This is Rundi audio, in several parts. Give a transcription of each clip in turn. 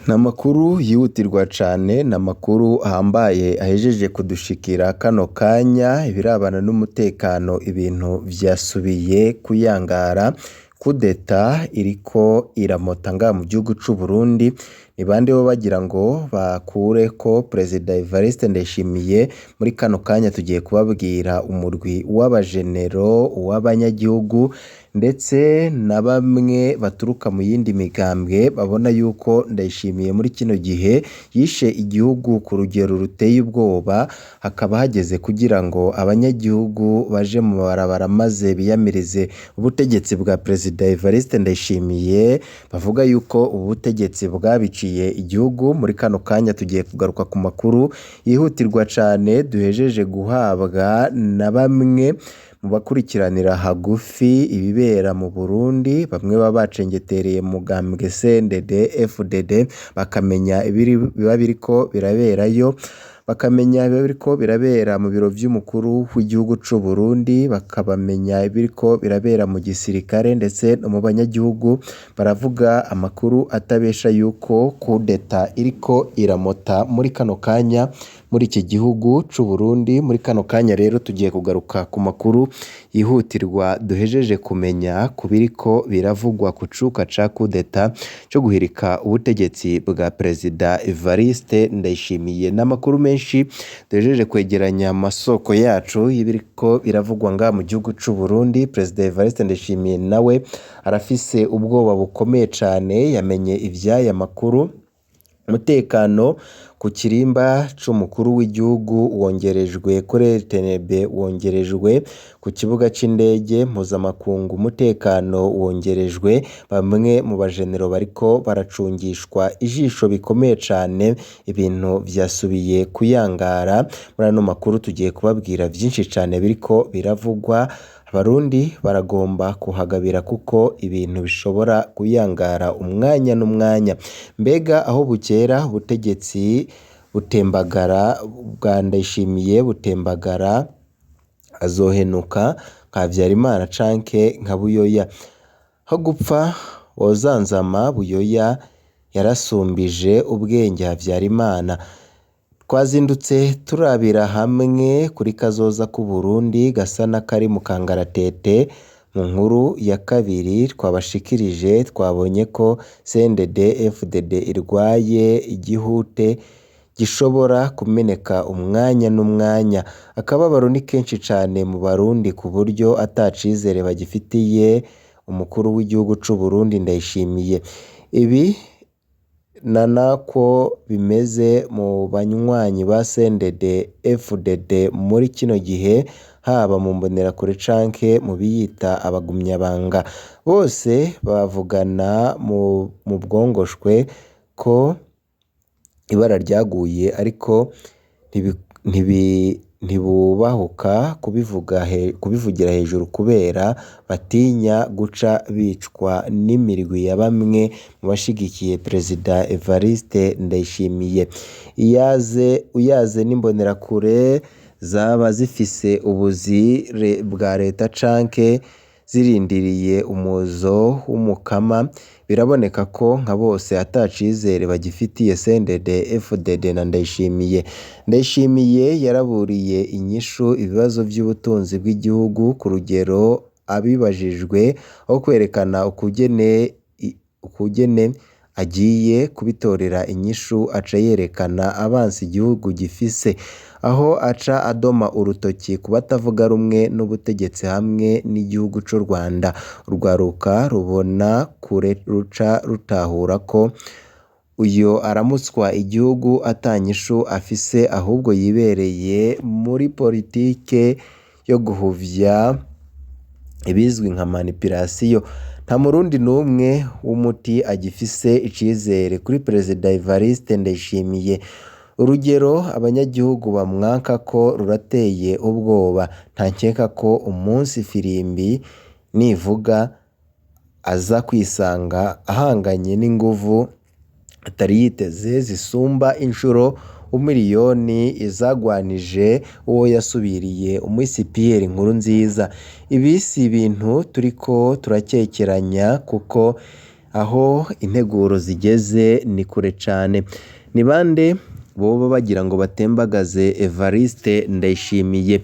Ni amakuru yihutirwa cane, ni amakuru ahambaye ahejeje kudushikira kano kanya, ibirabana n'umutekano ibintu vyasubiye kuyangara, kudeta iriko iramota ngaha mu gihugu c'Uburundi, ni bande boba bagira ngo bakureko Perezida Evariste Ndayishimiye? Muri kano kanya tugiye kubabwira umurwi w'abajenero, uw'abanyagihugu ndetse na bamwe baturuka mu yindi migambwe babona yuko Ndayishimiye muri kino gihe yishe igihugu ku rugero ruteye ubwoba, hakaba hageze kugira ngo abanyagihugu baje mu mabarabara maze biyamirize ubutegetsi bwa Perezida Evariste Ndayishimiye, bavuga yuko ubu butegetsi bwabiciye igihugu. Muri kano kanya tugiye kugaruka ku makuru yihutirwa cane duhejeje guhabwa na bamwe mu bakurikiranira hagufi ibibera mu Burundi, bamwe baba bacengetereye mu mugambwe CNDD FDD bakamenya ibiba biriko biraberayo, bakamenya ibiba biriko birabera mu biro vy'umukuru w'igihugu c'Uburundi, bakabamenya ibiriko birabera mu gisirikare ndetse no mu banyagihugu. Baravuga amakuru atabesha yuko kudeta iriko iramota muri kano kanya muri iki gihugu c'Uburundi. Muri kano kanya rero tugiye kugaruka ku makuru yihutirwa duhejeje kumenya ku biriko biravugwa ku cuka ca kudeta co guhirika ubutegetsi bwa Perezida Evariste Ndayishimiye. Ni amakuru menshi duhejeje kwegeranya mu masoko yacu y'ibiriko biravugwa ngaha mu gihugu c'Uburundi. Perezida Evariste Ndayishimiye nawe arafise ubwoba bukomeye cane, yamenye ivy'aya makuru. Umutekano ku kirimba c'umukuru w'igihugu wongerejwe kuri RTNB, wongerejwe ku kibuga c'indege mpuzamakungu, umutekano wongerejwe. Bamwe mu bajenero bariko baracungishwa ijisho bikomeye cane, ibintu vyasubiye kuyangara. Muri ano makuru tugiye kubabwira vyinshi cane biriko biravugwa. Abarundi baragomba kuhagabira kuko ibintu bishobora kuyangara umwanya n'umwanya. Mbega aho bukera ubutegetsi butembagara bwa Ndayishimiye butembagara, azohenuka nka Habyarimana canke nka Buyoya. Aho gupfa wozanzama, Buyoya yarasumbije ubwenge Habyarimana. Twazindutse turabira hamwe kuri kazoza k'Uburundi gasa n'akari mu kangaratete. Mu nkuru ya kabiri twabashikirije twabonye ko CNDD FDD irwaye igihute gishobora kumeneka umwanya n'umwanya. Akababaro ni kenshi cane mu Barundi ku buryo ata cizere bagifitiye umukuru w'igihugu c'Uburundi Ndayishimiye. Ibi na nako bimeze mu banywanyi ba CNDD FDD muri kino gihe, haba mu mbonerakure canke mu biyita abagumyabanga. Bose bavugana mu bwongoshwe ko ibara ryaguye, ariko ntibubahuka kubivugira hejuru kubera batinya guca bicwa n'imirwi ya bamwe mu bashigikiye Perezida Evariste Ndayishimiye. Uyaze n'imbonerakure zaba zifise ubuzi bwa leta canke zirindiriye umuzo w'umukama, biraboneka ko nka bose ata cizere bagifitiye CNDD FDD na Ndayishimiye. Ndayishimiye yaraburiye inyishu ibibazo vy'ubutunzi bw'igihugu ku rugero abibajijwe, aho kwerekana ukugene agiye kubitorera inyishu aca yerekana abansi igihugu gifise, aho aca adoma urutoki ku batavuga rumwe n'ubutegetsi hamwe n'igihugu c'u Rwanda. Urwaruka rubona kure ruca rutahura ko uyo aramutswa igihugu ata nyishu afise, ahubwo yibereye muri politike yo guhuvya ibizwi nka manipulation. Nta murundi n'umwe w'umuti agifise icizere kuri Perezida Evariste Ndayishimiye. Urugero abanyagihugu bamwanka ko rurateye ubwoba. Ntankeka ko umunsi ifirimbi nivuga aza kwisanga ahanganye n'inguvu atari yiteze zisumba inshuro umiliyoni izagwanije uwo yasubiriye umuhisi Pierre Nkurunziza. Ibi si ibintu turiko turakekeranya kuko Aho integuro zigeze ni kure cane. Ni bande boba bagira ngo batembagaze Evariste Ndayishimiye?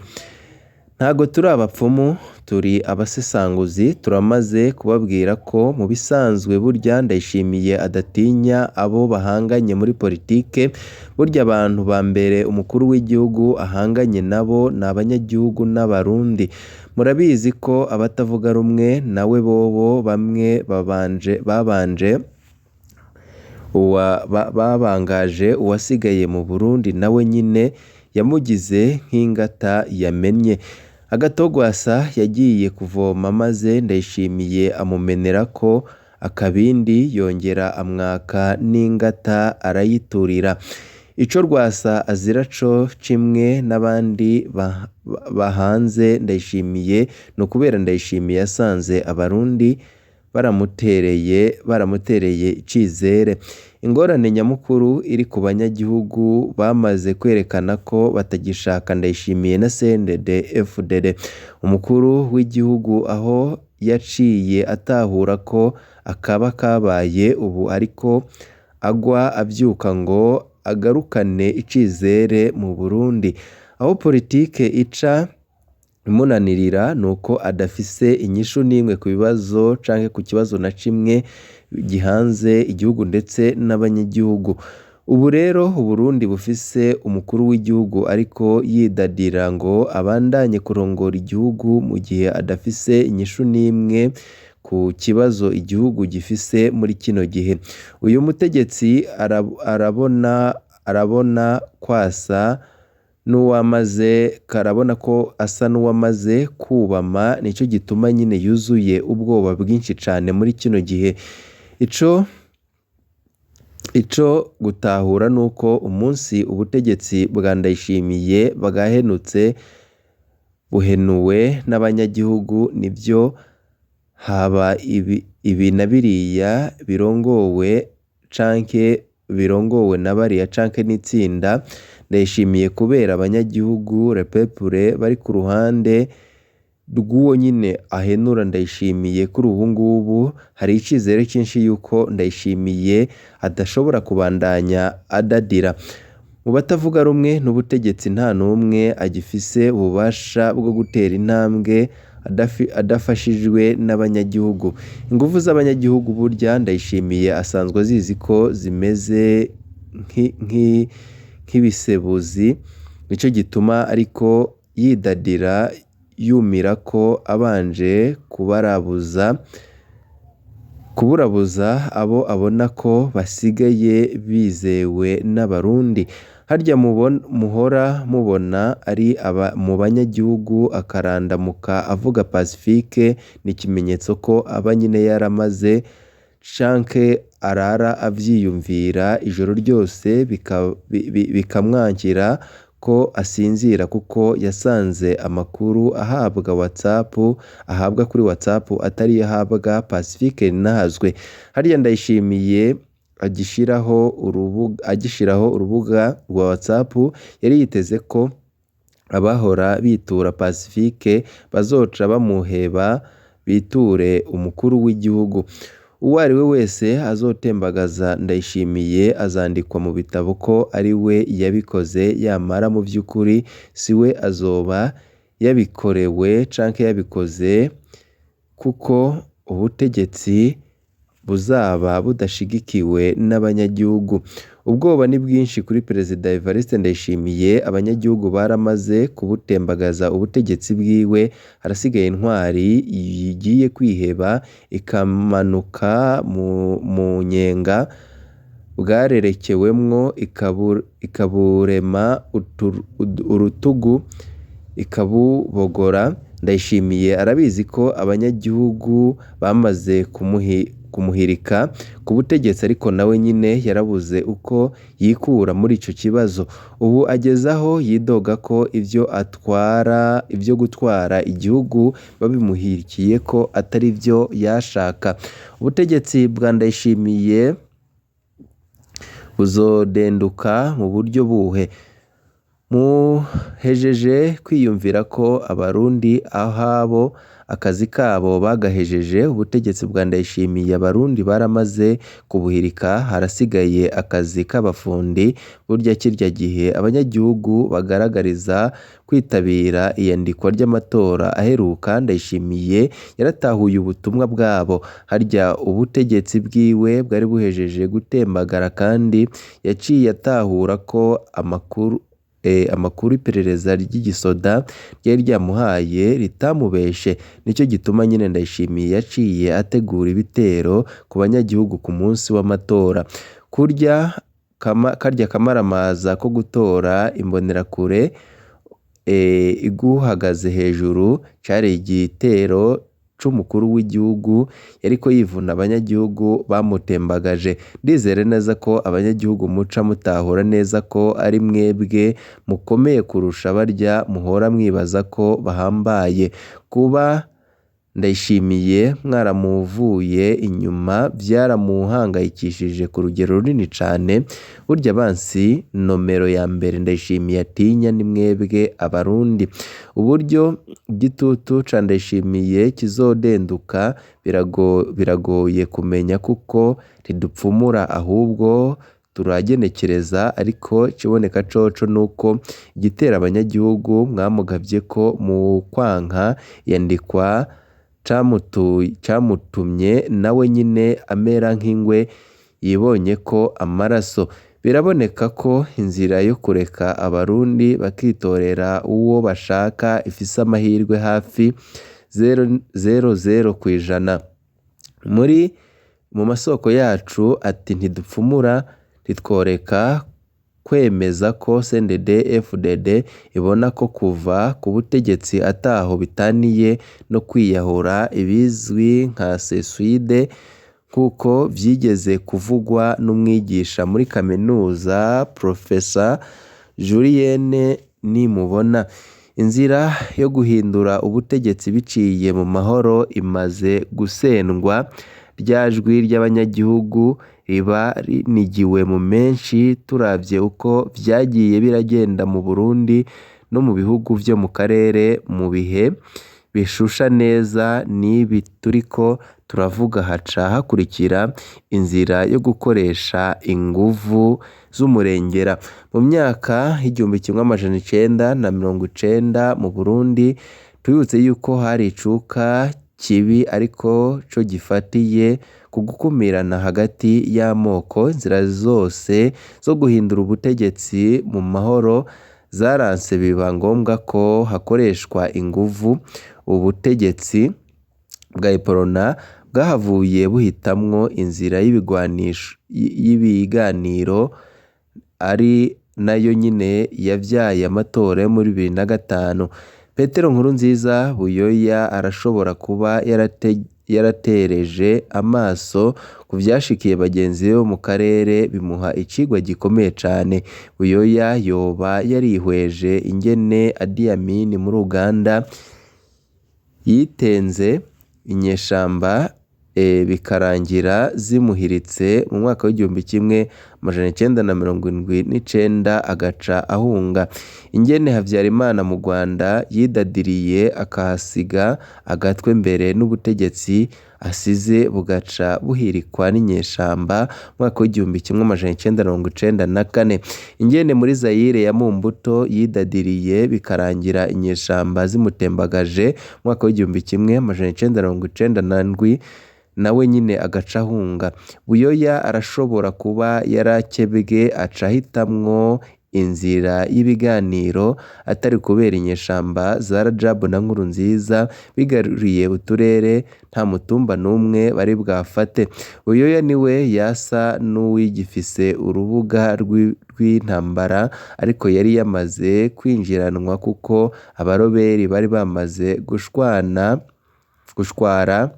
Ntago turi abapfumu, turi abasesanguzi. Turamaze kubabwira ko mu bisanzwe burya Ndayishimiye adatinya abo bahanganye muri politike. Burya abantu ba mbere umukuru w'igihugu ahanganye nabo ni abanyagihugu n'abarundi. Murabizi ko abatavuga rumwe nawe bobo bamwe babanje babangaje uwasigaye mu Burundi, nawe nyine yamugize nk'ingata yamennye. Agatogwasa yagiye kuvoma maze Ndayishimiye amumenerako akabindi, yongera amwaka n'ingata arayiturira. Ico Rwasa azira co kimwe n'abandi bahanze Ndayishimiye ni ukubera Ndayishimiye yasanze abarundi baramutereye icizere. Ingorane nyamukuru iri ku banyagihugu bamaze kwerekana ko batagishaka Ndayishimiye na CNDD FDD. Umukuru w'igihugu aho yaciye atahura ko akaba kabaye, ubu ariko agwa avyuka ngo agarukane icizere mu Burundi. Aho politike ica imunanirira nuko adafise inyishu n'imwe ku bibazo canke ku kibazo na kimwe gihanze igihugu ndetse n'abanyagihugu. Ubu rero Uburundi bufise umukuru w'igihugu ariko yidadira ngo abandanye kurongora igihugu mu gihe adafise inyishu n'imwe ku kibazo igihugu gifise muri kino gihe. Uyu mutegetsi arabona kwasa n'uwamaze, karabona ko asa n'uwamaze kubama, nico gituma nyine yuzuye ubwoba bwinshi cane muri kino gihe. Ico gutahura nuko umunsi ubutegetsi bwa Ndayishimiye bwahenutse, buhenuwe n'abanyagihugu, nivyo haba ibi na biriya birongowe canke birongowe na bariya canke n'itsinda Ndayishimiye, kubera abanyagihugu le peuple bari ku ruhande rw'uwo nyine ahenura Ndayishimiye. Kuri ubu ngubu hari icizere cinshi yuko Ndayishimiye adashobora kubandanya adadira. Mu batavuga rumwe n'ubutegetsi nta n'umwe agifise ububasha bwo gutera intambwe adafashijwe n'abanyagihugu. Inguvu z'abanyagihugu burya Ndayishimiye asanzwe azizi ko zimeze nk'ibisebuzi, nico gituma ariko yidadira yumira ko abanje kuburabuza abo abona ko basigaye bizewe n'abarundi. Harya muhora mubona ari mu banyagihugu akarandamuka avuga Pacifique, ni ikimenyetso ko aba nyine yaramaze canke arara avyiyumvira ijoro ryose, bikamwankira ko asinzira, kuko yasanze amakuru ahabwa WhatsApp, ahabwa kuri WhatsApp atari ahabwa Pacifique Ninahazwe. Harya Ndayishimiye agishiraho urubuga rwa WhatsApp yari yiteze ko abahora bitura Pacifique bazoca bamuheba biture umukuru w'igihugu. Uwo ari we wese azotembagaza Ndayishimiye azandikwa mu bitabo ko ari we yabikoze, yamara mu vy'ukuri si we azoba yabikorewe canke yabikoze, kuko ubutegetsi buzaba budashigikiwe n'abanyagihugu. Ubwoba ni bwinshi kuri Perezida Evariste Ndayishimiye, abanyagihugu baramaze kubutembagaza ubutegetsi bwiwe, harasigaye intwari igiye kwiheba ikamanuka mu nyenga bwarerekewemwo, ikaburema urutugu ikabubogora. Ndayishimiye arabizi ko abanyagihugu bamaze kumuhirika ku butegetsi, ariko nawe nyine yarabuze uko yikura muri ico kibazo. Ubu ageze aho yidoga ko ivyo gutwara igihugu babimuhirikiye ko atari vyo yashaka. Ubutegetsi bwa Ndayishimiye buzodenduka mu buryo buhe? Muhejeje kwiyumvira ko abarundi ahabo akazi kabo bagahejeje, ubutegetsi bwa Ndayishimiye abarundi baramaze kubuhirika, harasigaye akazi k'abafundi. Burya kirya gihe abanyagihugu bagaragariza kwitabira iyandikwa ry'amatora aheruka, Ndayishimiye yaratahuye ubutumwa bwabo. Harya ubutegetsi bwiwe bwari buhejeje gutembagara kandi yaciye atahura ko amakuru iperereza ry'igisoda ryari ryamuhaye ritamubeshe. Nico gituma nyene Ndayishimiye yaciye ategura ibitero ku banyagihugu ku munsi w'amatora. Kurya karya kamaramaza ko gutora imbonerakure iguhagaze hejuru cari igitero c'umukuru w'igihugu yariko yivuna abanyagihugu bamutembagaje. Ndizere neza ko abanyagihugu muca mutahura neza ko ari mwebwe mukomeye kurusha barya muhora mwibaza ko bahambaye. Kuba Ndayishimiye mwaramuvuye inyuma vyaramuhangayikishije ku rugero runini cane. Burya bansi nomero ya mbere Ndayishimiye atinya ni mwebwe abarundi. Uburyo igitutu ca Ndayishimiye kizodenduka biragoye kumenya kuko ntidupfumura ahubwo turagenekereza, ariko ikiboneka coco nuko igitera abanyagihugu mwamugavye ko mu kwanka iyandikwa camutumye nawe nyine amera nk'ingwe yibonyeko amaraso. Biraboneka ko inzira yo kureka abarundi bakitorera uwo bashaka ifise amahirwe hafi 0.00%. Muri mu masoko yacu ati ntidupfumura ntitworeka kwemeza ko CNDD FDD ibona ko kuva ku butegetsi ataho bitaniye no kwiyahura, ibizwi nka suicide nk'uko vyigeze kuvugwa n'umwigisha muri kaminuza Professor Julienne Nimubona. Inzira yo guhindura ubutegetsi biciye mu mahoro imaze gusendwa, rya jwi ry'abanyagihugu riba rinigiwe mu menshi. Turavye uko vyagiye biragenda mu Burundi no mu bihugu vyo mu karere mu bihe bishusha neza n'ibi turiko turavuga, haca hakurikira inzira yo gukoresha inguvu z'umurengera. Mu myaka y'1990 mu Burundi, twibutse yuko hari icuka kibi ariko co gifatiye ku gukumirana hagati y'amoko. Inzira zose zo guhindura ubutegetsi mu mahoro zaranse, biba ngombwa ko hakoreshwa inguvu. Ubutegetsi bwa Uprona bwahavuye buhitamwo inzira y'ibiganiro, ari nayo nyine yavyaye amatora yo muri 2005. Petero Nkurunziza Buyoya arashobora kuba yaratereje amaso ku vyashikiye bagenzi be bo mu karere, bimuha icigwa gikomeye cane. Buyoya yoba yarihweje ingene Idi Amin muri Uganda yitenze inyeshamba bikarangira zimuhiritse mu mwaka w'1979 agaca ahunga. Ingene Havyarimana mu Rwanda yidadiriye akahasiga agatwe mbere n'ubutegetsi asize bugaca buhirikwa n'inyeshamba mu mwaka w'1994. Ingene muri Zaire ya Mumbuto yidadiriye bikarangira inyeshamba zimutembagaje mu mwaka w'1997 nawe nyine agaca ahunga. Buyoya arashobora kuba yarakebwe aca ahitamwo inzira y'ibiganiro atari kubera inyeshamba za Rajabu na Nkurunziza bigaruriye uturere nta mutumba n'umwe bari bwafate. Buyoya niwe yasa n'uwigifise urubuga rw'intambara, ariko yari yamaze kwinjiranwa kuko abaroberi bari bamaze gushwara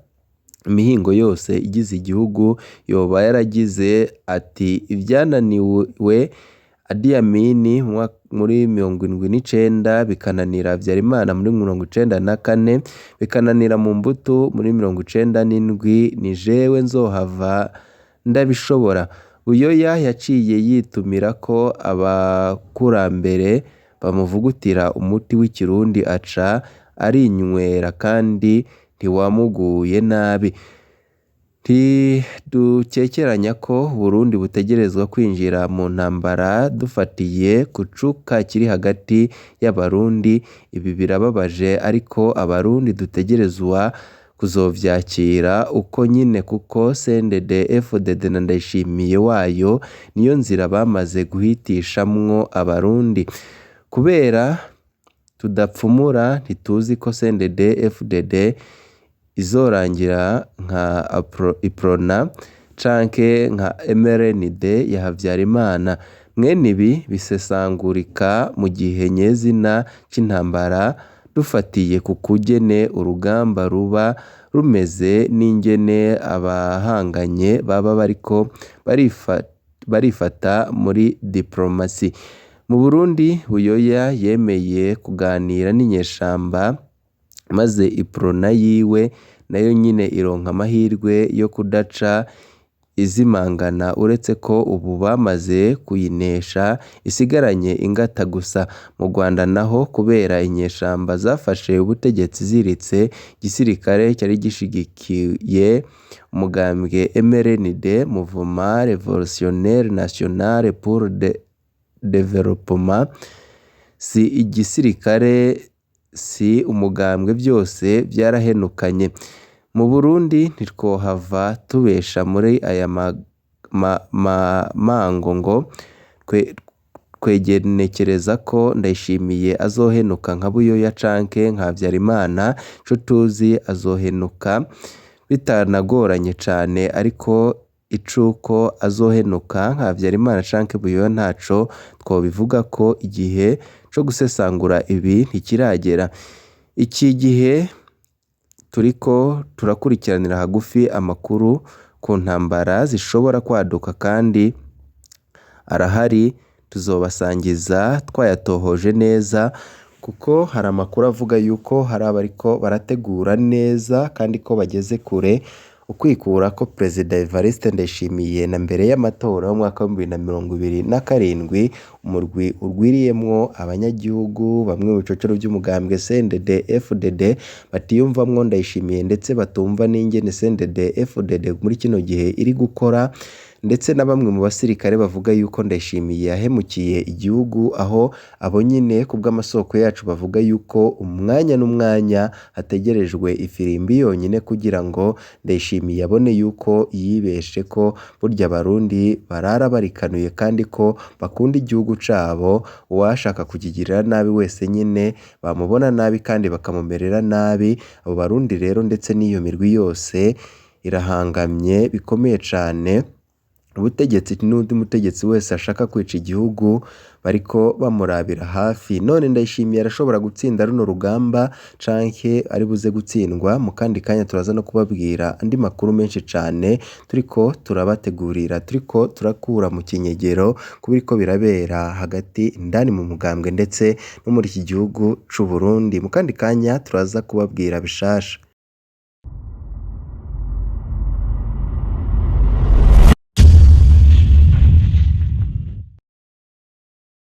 imihingo yose igize igihugu. Yoba yaragize ati ivyananiwe Idi Amin muri 79, bikananira Habyarimana muri 94, bikananira Mumbutu muri 97, ni jewe nzohava ndabishobora. Buyoya yaciye yitumirako abakurambere bamuvugutira umuti w'ikirundi aca arinywera kandi ntiwamuguye nabi. Ntidukekeranya ko Uburundi butegerezwa kwinjira mu ntambara dufatiye ku cuka kiri hagati y'Abarundi, ibi birababaje ariko Abarundi dutegerezwa kuzovyakira uko nyene kuko CNDD FDD na Ndayishimiye wayo niyo nzira bamaze guhitishamwo Abarundi. Kubera tudapfumura ntituzi ko CNDD FDD izorangira nka Uprona canke nka MRND ya Havyarimana. Mwene ibi bisesangurika mu gihe nyezina c'intambara dufatiye ku kugene urugamba ruba rumeze n'ingene abahanganye baba bariko barifata muri diplomasi. Mu Burundi Buyoya yemeye kuganira n'inyeshamba maze Uprona yiwe nayo nyene ironka amahirwe yo kudaca izimangana uretse ko ubu bamaze kuyinesha isigaranye ingata gusa. Mu Rwanda naho kubera inyeshamba zafashe ubutegetsi ziritse igisirikare cari gishigikiye umugambwe MRND Mouvement Revolutionnaire National pour le Développement, si igisirikare si umugambwe vyose vyarahenukanye. Mu Burundi ntitwohava tubesha muri aya mango ngo twegenekereza ko Ndayishimiye azohenuka nka Buyoya canke nka Havyarimana, ico tuzi azohenuka bitanagoranye cane ariko icuko azohenuka nka Havyarimana canke Buyoya ntaco twobivugako igihe co gusesangura ibi ntikiragera. Iki gihe turiko turakurikiranira hagufi amakuru ku ntambara zishobora kwaduka kandi arahari tuzobasangiza twayatohoje neza kuko hari amakuru avuga yuko hari abariko barategura neza kandi ko bageze kure ukwikura ko Perezida Evariste Ndayishimiye na mbere y'amatora y'umwaka w'2027 umurwi urwiriyemwo abanyagihugu bamwe mu bicocero vy'umugambwe CNDD FDD batiyumvamwo Ndayishimiye ndetse batumva n'ingene CNDD FDD muri kino gihe iri gukora ndetse na bamwe mu basirikare bavuga yuko Ndayishimiye yahemukiye igihugu aho abo nyine kubw'amasoko yacu bavuga yuko umwanya n'umwanya hategerejwe ifirimbi yonyine kugira ngo Ndayishimiye abone yuko yibeshe ko burya Abarundi barara barikanuye kandi ko bakunda igihugu cabo, uwashaka kukigirira nabi wese nyine bamubona nabi kandi bakamumerera nabi. Abo Barundi rero ndetse n'iyo mirwi yose irahangamye bikomeye cane. Ubutegetsi n'undi mutegetsi wese ashaka kwica igihugu bariko bamurabira hafi. None Ndayishimiye arashobora gutsinda runo rugamba canke ari buze gutsindwa? Mu kandi kanya turaza no kubabwira andi makuru menshi cane turiko turabategurira, turiko turakura mu kinyegero kubiriko birabera hagati indani mu mugambwe ndetse no muri iki gihugu c'u Burundi. Mu kandi kanya turaza kubabwira bishasha.